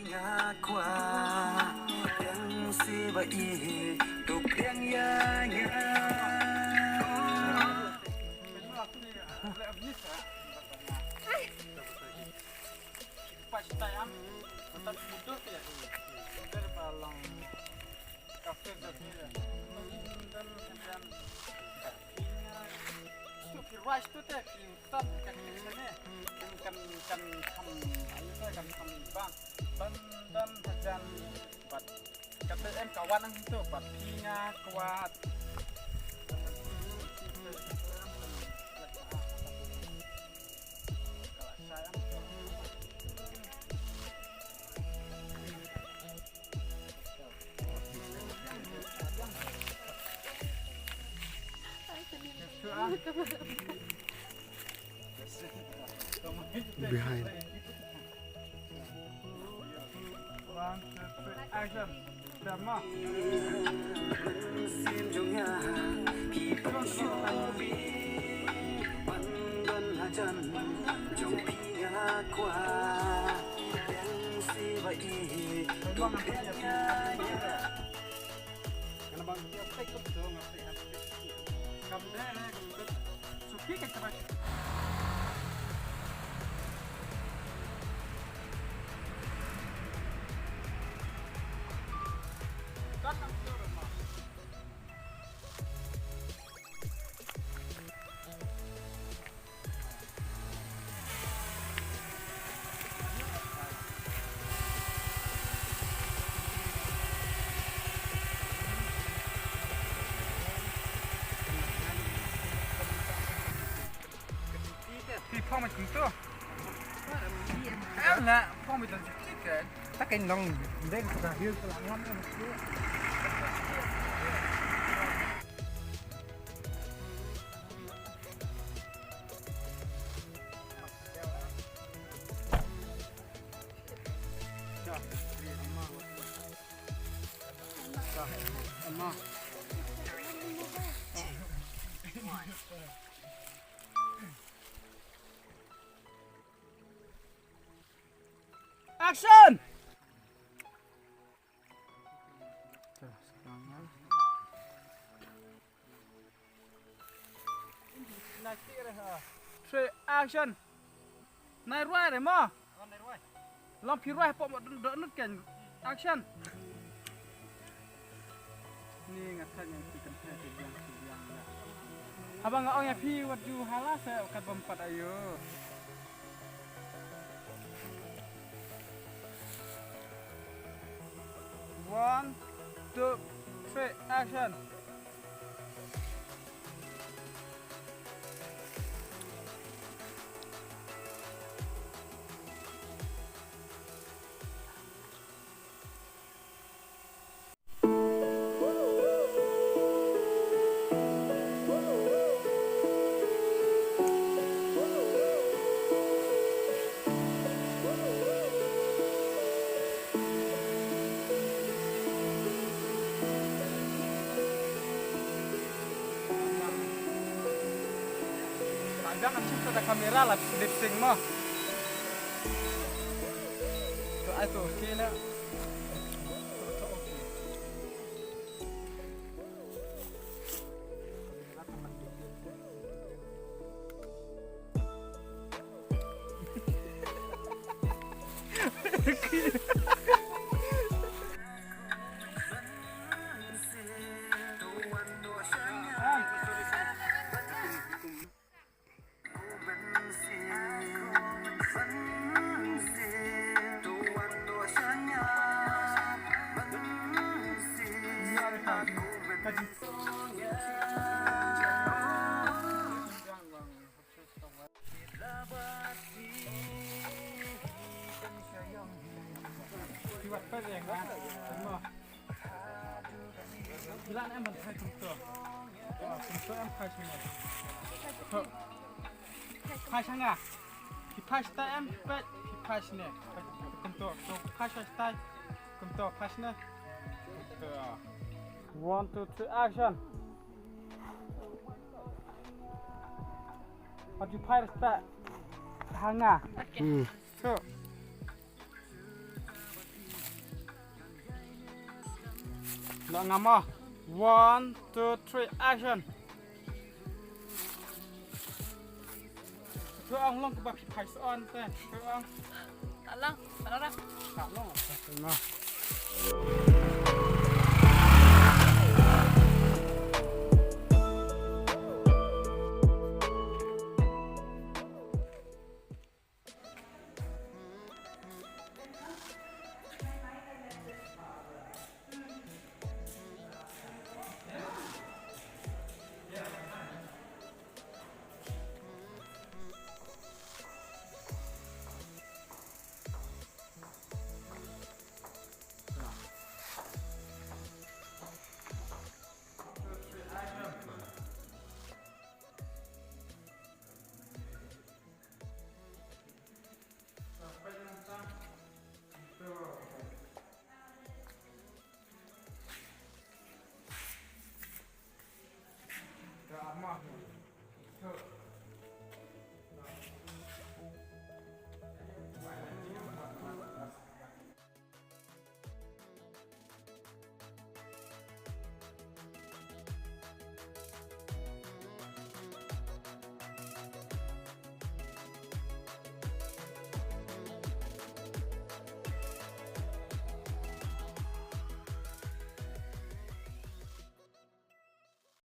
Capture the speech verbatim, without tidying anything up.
Nga kwah pdiang seh ba i to pdiang ïa nga. Kan, kan, kan, kan, kan, kan, kan, kan, kan, kan, kan, kan, kan, kan, kan, kan, Kata em kawan ang tu, pat pinga kuat. Behind. One, two, three, action. Drama. Phi phong mit kumto. Em la phong mit kumto. Ta kein long deng ka hiu ka la ngam. Action! Three, action. Nai rwai re mo. Long phi rwai pok mo don don ken. Action. Ni nga thang yang ki kan thang ki yang ki yang ya. Haba nga ong ïa phi wat ju hala sa kat bam pat ayo. One, two, three, action. Dang an shim ta da kamera la lip sync mo. To ai to okay la. Phai sha nga. Phi phai sha tai em, phi phai sha ne. Kumto, to phai sha tai. Kumto, phai sha ne. Kumto. One, two, three, action. Wat ju phai sha tai. Ha nga. Hmm. To. Lah ngam ah. One, two, three, action. Three ong long kaba phi phai sa on te. Three ong. Alang, alang. Alang.